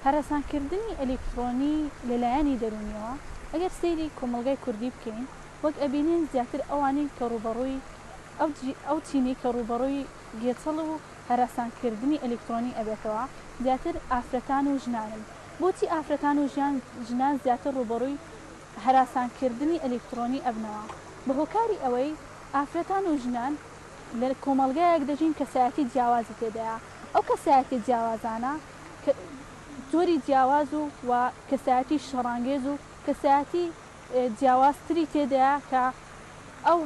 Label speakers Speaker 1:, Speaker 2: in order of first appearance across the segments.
Speaker 1: هەراسانکردنی ئەلیکترۆنی لە لایەنی دەروونیەوە، ئەگەر سەیری کۆمەڵگای کوردی بکەین وەک ئەبینین زیاتر ئەوانەی کە ڕووبەڕووی ئەو چینەی کە ڕووبەڕووی گێچەڵ و هەراسانکردنی ئەلیکترۆنی ئەبێتەوە زیاتر ئافرەتان و ژنانن. بۆچی ئافرەتان و ژنان زیاتر ڕووبەڕووی هەراسانکردنی ئەلیکترۆنی ئەبنەوە؟ بە هۆکاری ئەوەی ئافرەتان و ژنان لە کۆمەڵگایەک دەژین کەسایەتی جیاوازی تێدایە، ئەو کەسایەتیە جیاوازانە کە جۆری جیاواز و و کەسایەتی شەڕانگێز و کەسایەتی جیاوازتری تێدایە کە ئەو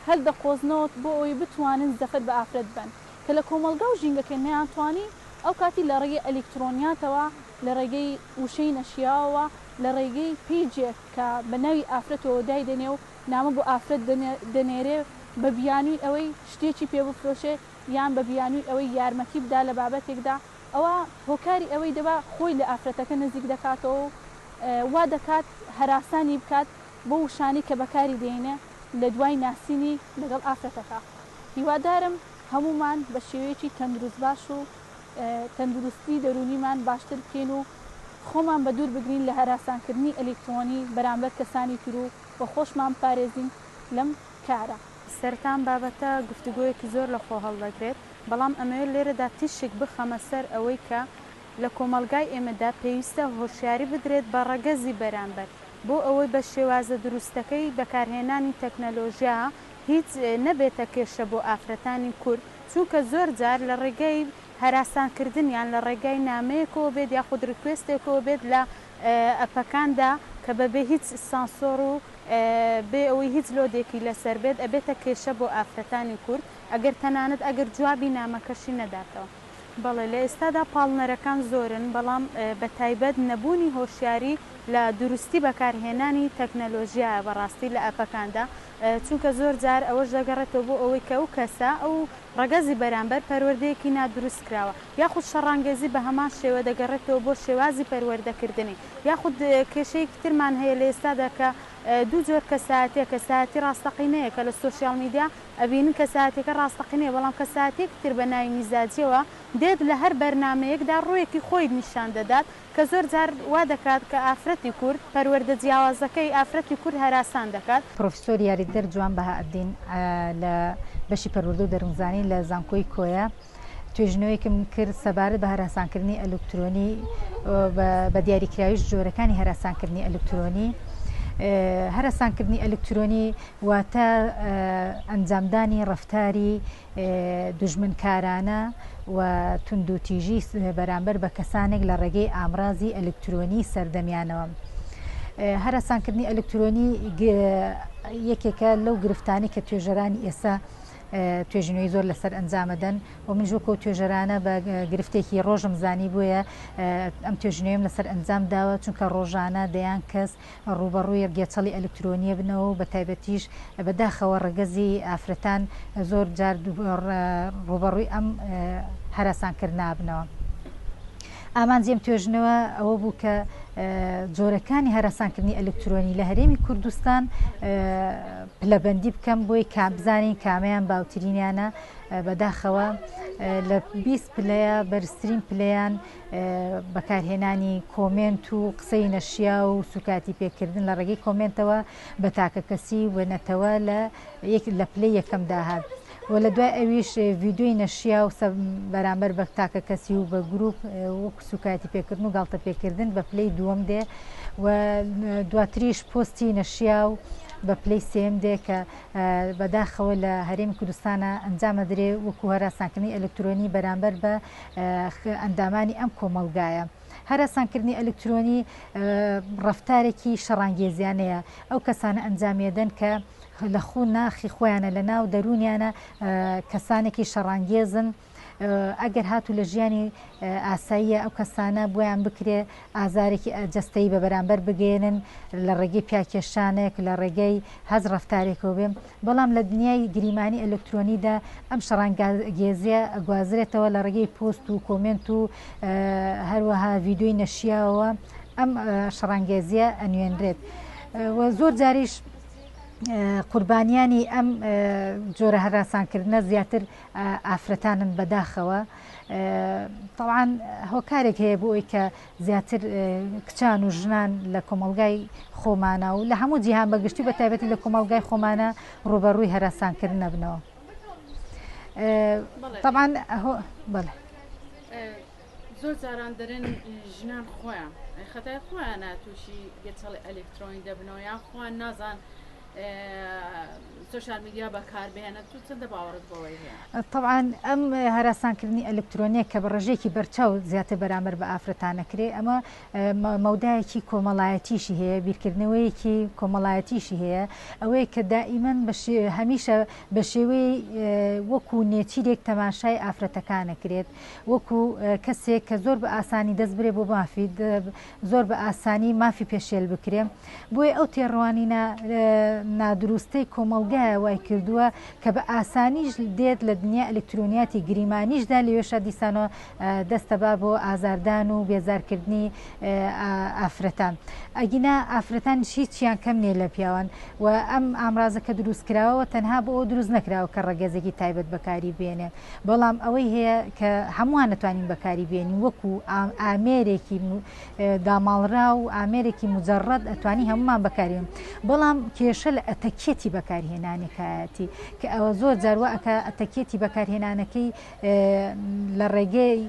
Speaker 1: هەل دەقۆزنەوە بۆ ئەوەی بتوانن زەفەر بە ئافرەت بەن کە لە کۆمەڵگا و ژینگەکە نەیانتوانی ئەو کاتی لە ڕێگەی ئەلیکترۆنیاتەوە لە ڕێگەی وشەی نەشیاوەوە لە ڕێگەی پەیجێک کە بە ناوی ئافرەتەوە دایدەنێ و نامە بۆ ئافرەت دەنێرێ بە بیانووی ئەوەی شتێکی پێ بفرۆشێ یان بە بیانووی ئەوەی یارمەتی بدا لە بابەتێکدا ئەوا هۆکاری ئەوەی دەبا خۆی لە ئافرەتەکە نزیک دەکاتەوە و وا دەکات هەراسانی بکات بەو وشانەی کە بەکاری دێنێ لە دوای ناسینی لەگەڵ ئافرەتەکە. هیوادارم هەموومان بە شێوەیەکی تەندروست باش و تەندروستی دەروونیمان باشتر بکەین و خۆمان بە دوور بگرین لە هەراسانکردنی ئەلیکترۆنی بەرامبەر کەسانی تر و و خۆشمان بپارێزین لەم کارە.
Speaker 2: سەرەتا ئەم بابەتە گفتوگۆیەکی زۆر لە خۆ هەڵدەگرێت، بەڵام ئەمەوێت لێرەدا تیشک بخەمە سەر ئەوەی کە لە کۆمەڵگای ئێمەدا پێویستە هۆشیاری بدرێت بە ڕەگەزی بەرامبەر بۆ ئەوەی بە شێوازە دروستەکەی بەکارهێنانی تەکنەلۆژیا هیچ نەبێتە کێشە بۆ ئافرەتانی کورد، چونکە زۆر جار لە ڕێگەی هەراسانکردنیان لە ڕێگای نامەیەکەوە بێت یاخود ریکوێستێکەوە بێت لە ئەپەکاندا کە بەبێ هیچ سانسۆر و بێ ئەوەی هیچ لۆدێکی لەسەر بێت ئەبێتە کێشە بۆ ئافرەتانی کورد ئەگەر تەنانەت ئەگەر جوابی نامەکەشی نەداتەوە. بەڵێ لە ئێستادا پاڵنەرەکان زۆرن بەڵام بە تایبەت نەبوونی هۆشیاری لە دروستی بەکارهێنانی تەکنەلۆژیایە بەڕاستی لە ئەپەکاندا چونکە زۆر جار ئەوەش دەگەڕێتەوە بۆ ئەوەی کە ئەو کەسە ئەو ڕەگەزی بەرامبەر پەروەردەیەکی نادروست کراوە یاخود شەڕانگێزی بە هەمان شێوە دەگەڕێتەوە بۆ شێوازی پەروەردەکردنی یاخود کێشەیەکی ترمان هەیە لە ئێستادا کە دوو جۆر کەسایەتیە کەسایەتی ڕاستەقینەیە کە لە سۆشیال میدیا ئەبینن کەسایەتیەکە ڕاستەقینەیە بەڵام کەسایەتیەکی تر بە ناوی میزاجیەوە دێت لە هەر بەرنامەیەکدا ڕوویەکی خۆی نیشان دەدات کە زۆر جار وا دەکات کە ئافرەتی کورد پەروەردە جیاوازەکەی ئافرەتی کورد هەراسان دەکات.
Speaker 3: پرۆفیسۆر یاریدەر جوان بەهائەدین لە بەشی پەروەردە و دەروونزانی لە زانکۆی کۆیە توێژینەوەیەکم کرد سەبارەت بە هەراسانکردنی ئەلکترۆنی بە دیاریکراویش جۆرەکانی هەراسانکردنی ئەلکترۆنی. هەراسانکردنی ئەلکترۆنی واتە ئەنجامدانی ڕەفتاری دوژمنکارانە و توندوتیژی بەرامبەر بە کەسانێک لە ڕێگەی ئامرازی ئەلکترۆنی سەردەمیانەوە. هەراسانکردنی ئەلکترۆنی یەکێکە لەو گرفتانەی کە توێژەرانی ئێستا توێژینەوەی زۆر لەسەر ئەنجامەدەن و منیش وەکو توێژەرانە بە گرفتێکی ڕۆژم زانی بۆیە ئەم توێژینەوەیم لەسەر ئەنجام داوە چونکە ڕۆژانە دەیان کەس ڕووبەڕووی گێچەڵی ئەلکترۆنیە بنەوە و بەتایبەتیش بەداخەوە ڕەگەزی ئافرەتان زۆر جار ڕووبەڕووی ئەم هەراسانکردنە بنەوە. ئامانجی ئەم توێژنەوە ئەوە بوو کە جۆرەکانی هەراسانکردنی ئەلکترۆنی لە هەرێمی کوردستان پلەبەندی بکەم بۆی کام بزانین کامیان باوترینیانە بەداخەوە لە 20 پلەیە بەرزترین پلەیان بەکارهێنانی کۆمێنت و قسەی نەشیاو و سوکاتی پێکردن لە ڕێگەی کۆمێنتەوە بە تاکەکەسی و نەتەوە لە یەک لە پلەی یەکەمدا هات و لە دوای ئەویش ڤیدیۆی نەشیاو بەرامبەر بە تاکەکەسی و بە گروپ وەکو سوکایەتی پێکردن و گاڵتە پێکردن بە پلەی دووەم دێ و دواتریش پۆستی نەشیاو بە پلەی سێم دێ کە بەداخەوە لە هەرێمی کوردستانە ئەنجامەدرێ وەکو هەراسانکردنی ئەلکترۆنی بەرامبەر بە ئەندامانی ئەم کۆمەڵگایە. هەراسانکردنی ئەلکترۆنی ڕەفتارێکی شەڕانگێزیانەیە، ئەو کەسانە ئەنجامیەدەن کە لە خو ناخی خۆیانە لە ناو دەروونیانە کەسانێکی شەڕانگێزن، ئەگەر هاتوو لە ژیانی ئاساییە ئەو کەسانە بۆیان بکرێ ئازارێکی جەستەیی بە بەرامبەر بگەیەنن لە ڕێگەی پیاکێشانێک لە ڕێگەی هەز ڕەفتارێکەوە بێ بەڵام لە دنیای گریمانی ئەلکترۆنیدا ئەم شەڕانگێزیە ئەگوازرێتەوە لە ڕێگەی پۆست و کۆمێنت و هەروەها ڤیدیۆی نەشیاوەوە ئەم شەڕانگێزیە ئەنوێنرێت و زۆر جاریش. قوربانیانی ئەم جۆرە هەراسانکردنە زیاتر ئافرەتانن بەداخەوە تەوان هۆکارێک هەیە بۆ ئەوی کە زیاتر کچان و ژنان لە کۆمەڵگای خۆمانە و لە هەموو جیهان بەگشتی بە تایبەتی لە کۆمەڵگای خۆمانە ڕوبەڕووی هەراسانکردن نەبنەوە تەبعەن بەڵێ.
Speaker 4: زۆر جاران دەرێن ژنان خۆیان خەتای خۆیانە تووشی گێچەڵی ئەلکترۆنی دەبنەوە یان خۆیان نازان سۆشیال میدیا بەکاربهێنن تو چەندە باوەڕت بەوەی هەیە؟
Speaker 3: تەبعەن ئەم هەراسانکردنی ئەلکترۆنیە کە بە ڕێژەیەکی بەرچاو زیاتر بەرامبەر بە ئافرەتان ئەکرێ ئەمە مەودایەکی کۆمەڵایەتیشی هەیە بیرکردنەوەیەکی کۆمەڵایەتیشی هەیە ئەوەیە کە دائیمەن هەمیشە بە شێوەی وەکو نێچیرێک تەماشای ئافرەتەکان ئەکرێت وەکو کەسێک کە زۆر بە ئاسانی دەست برێ بۆ مافی زۆر بە ئاسانی مافی پێشێل بکرێ بۆیە ئەو تێڕوانینە نادروستەی کۆمەڵگایە وای کردووە کە بە ئاسانیش دێت لە دنیا ئەلکترۆنیاتی گریمانیشدا لەوێشا دیسانەوە دەستەبا بۆ ئازاردان و بێزارکردنی ئافرەتان ئەگینا ئافرەتانیش هیچیان کەم نییە لە پیاوان و ئەم ئامرازە کە دروست کراوە تەنها بۆ ئەوە دروست نەکراوە کە ڕەگەزێکی تایبەت بەکاری بێنێ بەڵام ئەوەی هەیە کە هەمووان نەتوانین بەکاری بێنین وەکو ئامێرێکی داماڵراو و ئامێرێکی مجەڕەد ئەتوانی هەمومان بەکاری بەڵام کێشە لە ئەتەکێتی بەکارهێنانەکایەتی کە ئەوە زۆر جار وا ئەکا ئەتەکێتی بەکارهێنانەکەی لە ڕێگەی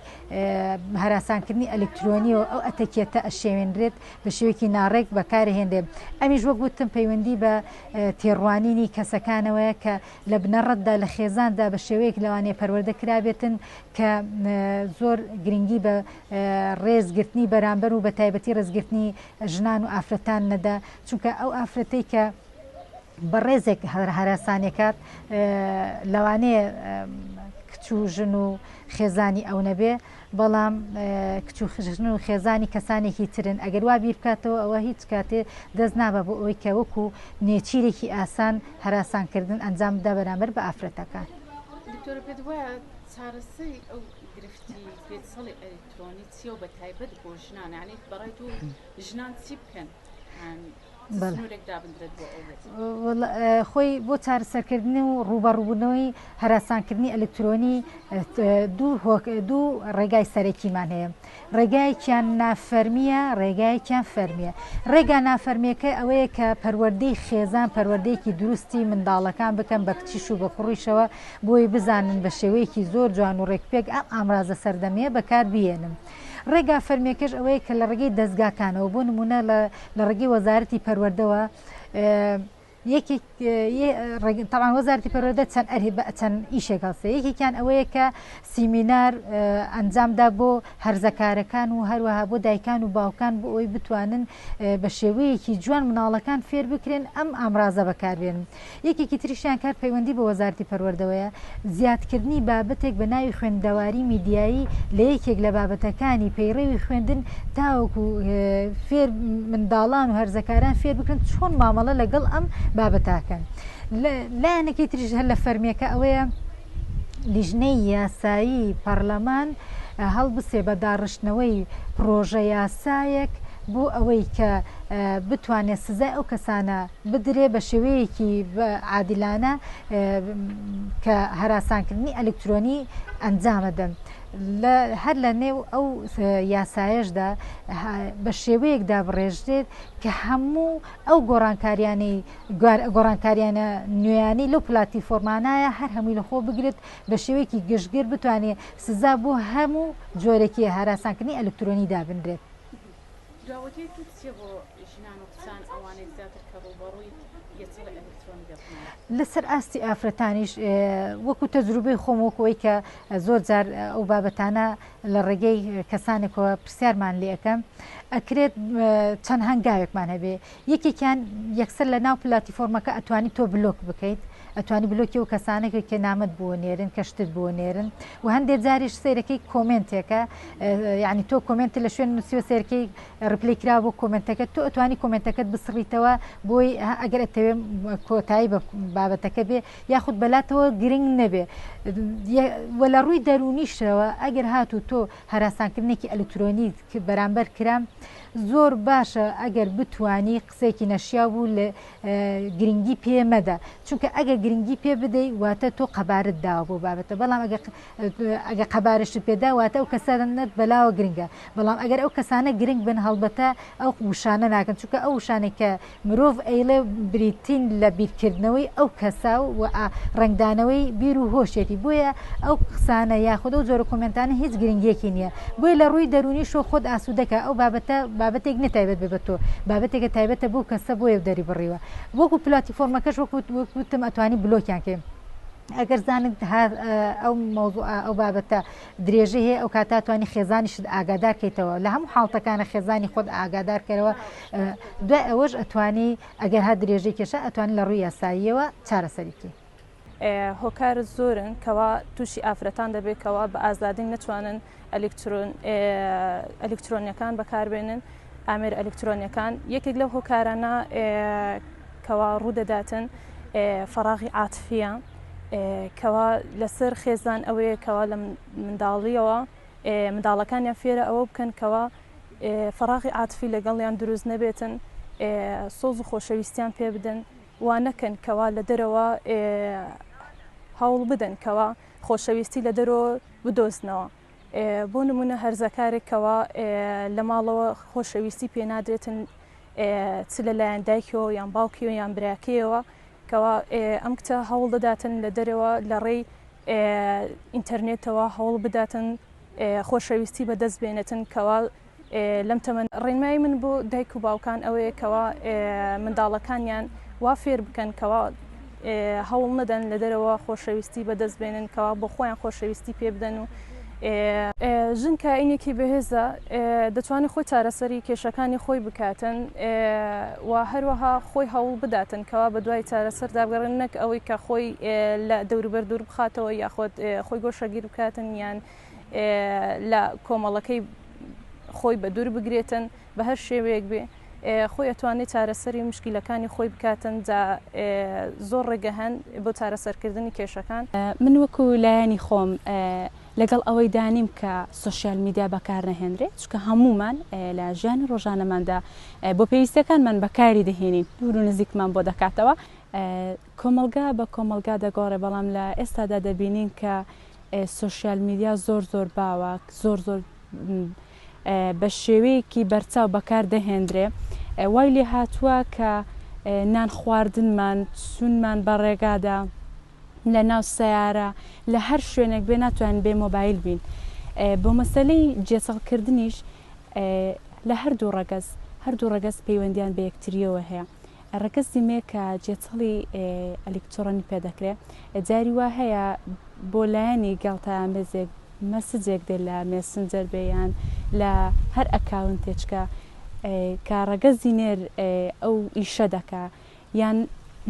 Speaker 3: هەراسانکردنی ئەلکترۆنیەوە ئەو ئەتەکێتە ئەشێوێنرێت بە شێوەیەکی ناڕێک بەکارهێنرێت ئەمیش وەک وتم پەیوەندی بە تێڕوانینی کەسەکانەوەیە کە لە بنەڕەتدا لە خێزاندا بە شێوەیەک لەوانەیە پەروەردە کرابێتن کە زۆر گرنگی بە ڕێزگرتنی بەرامبەر و بە تایبەتی ڕێزگرتنی ژنان و ئافرەتان نەدا چونکە ئەو ئافرەتەی کە بەڕێزێک هەراسانێکات لەوانەیە کچ و ژن و خێزانی ئەو نەبێ بەڵام کچ و ژن و خێزانی کەسانێکی ترن ئەگەر وا بیر بکاتەوە ئەوە هیچ کاتێ دەست نابا بۆ ئەوەی کە وەکو نێچیرێکی ئاسان هەراسانکردن ئەنجام بدا بەرامبەر بە ئافرەتەکان.
Speaker 4: دکتۆرە پێت وایە چارەسەری ئەو گرفتی گێچەڵی ئەلیکترۆنی چییە و بە تایبەت بۆ ژنان یانی بەڕای تۆ ژنان چی بکەن؟
Speaker 3: خۆی بۆ چارەسەرکردن و ڕووبەڕووبوونەوەی هەراسانکردنی ئەلکترۆنی دوو ڕێگای سەرەکیمان هەیە ڕێگایەکیان نافەرمیە ڕێگایەکیان فەرمیە ڕێگا نافەرمیەکە ئەوەیە کە پەروەردەی خێزان پەروەردەیەکی دروستی منداڵەکان بکەن بە کچیش و بە کوڕیشەوە بۆی بزانن بە شێوەیەکی زۆر جوان و ڕێکپێک ئەم ئامرازە سەردەمیە بەکار بهێنن. ڕێگا فەرمیەکەش ئەوەیە کە لە ڕێگەی دەزگاکانەوە بۆ نمونە لە ڕێگەی وەزارەتی پەروەردەوە یەکێک تەبعەن وەزارەتی پەروەردە چەند ئەرێ بە چەند ئیشێک هەڵسێ یەکێکیان ئەوەیە کە سیمینار ئەنجامدا بۆ هەرزەکارەکان و هەروەها بۆ دایکان و باوکان بۆ ئەوەی بتوانن بە شێوەیەکی جوان مناڵەکان فێر بکرێن ئەم ئامرازە بەکاربێنن یەکێکی تریشیان کار پەیوەندی بە وەزارەتی پەروەردەوەیە، زیادکردنی بابەتێک بە ناوی خوێندەواری میدیایی لە یەکێک لە بابەتەکانی پەیڕەوی خوێندن تاوەکو فێر منداڵان و هەرزەکاران فێر بکرێن چۆن مامەڵە لەگەڵ ئەم بابەتە کەن. لایەنەکەی تریش هەر لە فەرمییەکە ئەوەیە لیژنەی یاسایی پەڕلەمان هەڵبسێ بە داڕشتنەوەی پڕۆژە یاسایەک بۆ ئەوەی کە بتوانێت سزای ئەو کەسانە بدرێ بە شێوەیەکی عادیلانە کە هەراسانکردنی ئەلکترۆنی ئەنجامەدەن. هەر لە نێو ئەو یاسایەشدا بە شێوەیەک دابڕێژرێت کە هەموو ئەو گۆڕانکاریانەی گۆڕانکاریانە نوێیانەی لەو پلاتیفۆرمانایە هەر هەمووی لەخۆ بگرێت بە شێوەیەکی گشتگر بتوانێت سزا بۆ هەموو جۆرێکی هەراسانکردنی ئەلکترۆنی دابنرێت.
Speaker 4: داوەتەی تۆ چیە بۆ ژنان و کچان ئەوانەی زیاتر کە ڕووبەڕووی گێچەڵی ئەلکترۆنی دەبنەوە؟
Speaker 3: لەسەر ئاستی ئافرەتانیش وەکو تەجروبەی خۆم وەکو ئەوەی کە زۆر جار ئەو بابەتانە لە ڕێگەی کەسانێکەوە پرسیارمان لێ ئەکەن ئەکرێت چەند هەنگاوێکمان هەبێ یەکێکیان یەکسەر لە ناو پلاتیفۆرمەکە ئەتوانی تۆ بلۆک بکەیت ئەتوانی بلۆکی ئەو کەسانە کەی کە نامەت بۆ نێرن کە شتت بۆ نێرن و هەندێک جاریش سەیرەکەی کۆمێنتێکە یعنی تۆ کۆمێنت لە شوێن نووسیوە سەیرکەی reply کرا بۆ کۆمێنتەکە تۆ ئەتوانی کۆمێنتەکەت بسڕیتەوە بۆی ئەگەر ئەتەوێ کۆتایی بە بابەتەکە بێ یاخود بەلاتەوە گرنگ نەبێ و لە ڕووی دەروونیشەوە ئەگەر هاتوو تۆ هەراسانکردنێکی ئەلکترۆنی بەرامبەر کرا. زۆر باشە ئەگەر بتوانی قسەیەکی نەشیاو بوو لە گرنگی پێ مەدە چونکە ئەگەر گرنگی پێ بدەی واتە تۆ قەبارت داوە بۆ بابەتە بەڵام ئەگەر ئەگەر قەبارەشت پێدا واتە ئەو کەسانەت بەلاوە گرنگە بەڵام ئەگەر ئەو کەسانە گرنگ بن هەڵبەتە ئەو وشانە ناکەن چونکە ئەو وشانەی کە مرۆڤ ئەیڵێ بریتین لە بیرکردنەوەی ئەو کەسە و ڕەنگدانەوەی بیر و هۆشێتی بۆیە ئەو قسانە یاخود ئەو جۆرە کۆمێنتانە هیچ گرنگیەکی نییە بۆیە لە ڕووی دەروونیشەوە خۆت ئاسوودەکە ئەو بابەتە بابەتێک نیە تایبەت بێ بە تۆ بابەتێکە تایبەتە بەو کەسە بۆیە دەری بڕیوە وەکو پلاتیفۆرمەکەش وەکو وتم ئەتوانی بلۆکیان کەی ئەگەر زانت ئەو مەوزوعە ئەو بابەتە درێژەی هەیە ئەو کاتە توانی خێزانیشت ئاگادار کەیتەوە لە هەموو حاڵتەکانە خێزانی خۆت ئاگادار کەرەوە دوای ئەوەش ئەتوانی ئەگەر هات درێژەی کێشا ئەتوانی لە ڕووی یاساییەوە چارەسەری بکەی.
Speaker 1: هۆکار زۆرن کەوا تووشی ئافرەتان دەبێت کەوا بە ئازادی نەتوانن ئەلکترۆن ئەلکترۆنیەکان بەکاربێنن ئامێر ئەلکترۆنیەکان یەکێک لەو هۆکارانە کەوا ڕوودەداتن فەراغی عاتفیە کەوا لەسەر خێزان ئەوەیە کەوا لە منداڵیەوە منداڵەکانیان فێرە ئەوە بکەن کەوا فەراغی عاتفی لەگەڵیان دروست نەبێتن سۆز و خۆشەویستیان پێ بدەن وا نەکەن کەوا لە دەرەوە هەوڵ بدەن کەوا خۆشەویستی لە دەرەوە بدۆزنەوە بۆ نمونە هەرزەکارێک کەوا لە ماڵەوە خۆشەویستی پێ نادرێتن چ لە لایەن دایکەوە یان باوکیەوە یان براکەیەوە کەوا ئەم کچە هەوڵ دەداتن لە دەرەوە لە ڕێی ئینتەرنێتەوە هەوڵ بداتن خۆشەویستی بەدەست بێنێتن کەوا لەم تەمەن ڕێنمایی من بۆ دایک و باوکان ئەوەیە کەوا منداڵەکانیان وا فێر بکەن کەوا هەوڵ نەدەن لە دەرەوە خۆشەویستی بەدەست بێنن کەوا بۆ خۆیان خۆشەویستی پێ بدەن و ژن کائینێکی بەهێزە دەتوانێت خۆی چارەسەری کێشەکانی خۆی بکاتن و هەروەها خۆی هەوڵ بداتن کەوا بە دوای چارەسەردا بگەڕێن نەک ئەوەی کە خۆی لە دەوروبەر دوور بخاتەوە یاخود خۆی گۆشەگیر بکاتن یان لە کۆمەڵەکەی خۆی بە دوور بگرێتن بە هەر شێوەیەک بێ خۆی ئەتوانێت چارەسەری مشکیلەکانی خۆی بکاتن جا زۆر ڕێگە هەن بۆ چارەسەرکردنی کێشەکان.
Speaker 2: من وەکو لایەنی خۆم لەگەڵ ئەوەی دانیم کە سۆشیال میدیا بەکار نەهێنرێ چونکە هەموومان لە ژیانی ڕۆژانەماندا بۆ پێویستیەکانمان بەکاری دەهێنین دوور و نزیکمان بۆ دەکاتەوە کۆمەڵگا بە کۆمەڵگا دەگۆڕێ بەڵام لە ئێستادا دەبینین کە سۆشیال میدیا زۆر زۆر باوە زۆر زۆر بە شێوەیەکی بەرچاو بەکار دەهێندرێ وای لێ هاتووە کە نان خواردنمان چوونمان بە ڕێگادا لە ناو سەیارە لە هەر شوێنێک بێ ناتوانین بێ مۆبایل بین بۆ مەسەلەی جێچەڵکردنیش لە هەردوو ڕەگەز هەردوو ڕەگەز پەیوەندیان بە یەکتریەوە هەیە ڕەگەزی مێ کە جێچەڵی ئەلیکتڕۆنی پێ دەکرێ جاری وا هەیە بۆ لایەنی گاڵتەئامێزێک مەسجێک دێ لە مێسنجەر بێ یان لە هەر ئەکاونتێچکە کە ڕەگەزی نێر ئەو ئیشە دەکا یان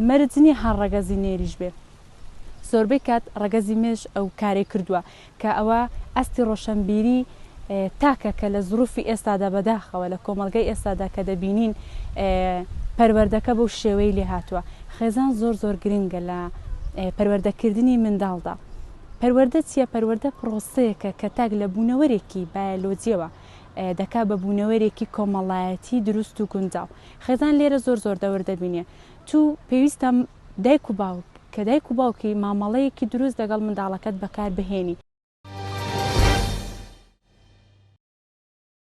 Speaker 2: مەرج نییە هەر ڕەگەزی نێریش بێ زۆربەی کات ڕەگەزی مێش ئەو کارەی کردووە کە ئەوە ئاستی ڕۆشەنبیری تاکە کە لە زروفی ئێستادا بەداخەوە لە کۆمەڵگەی ئێستادا کە دەبینین پەروەردەکە بەو شێوەی لێ هاتووە خێزان زۆر زۆر گرنگە لە پەروەردەکردنی منداڵدا پەروەردە چییە پەروەردە پرۆسەیەکە کە تاک لە بوونەوەرێکی بایەلۆجیەوە دەکا بە بوونەوەرێکی کۆمەڵایەتی دروست و گونجاو خێزان لێرە زۆر زۆر دەور دەبینێ تو پێویستە دایک و باوک کە دایک و باوکی مامەڵەیەکی دروست لەگەڵ منداڵەکەت بەکار بهێنی.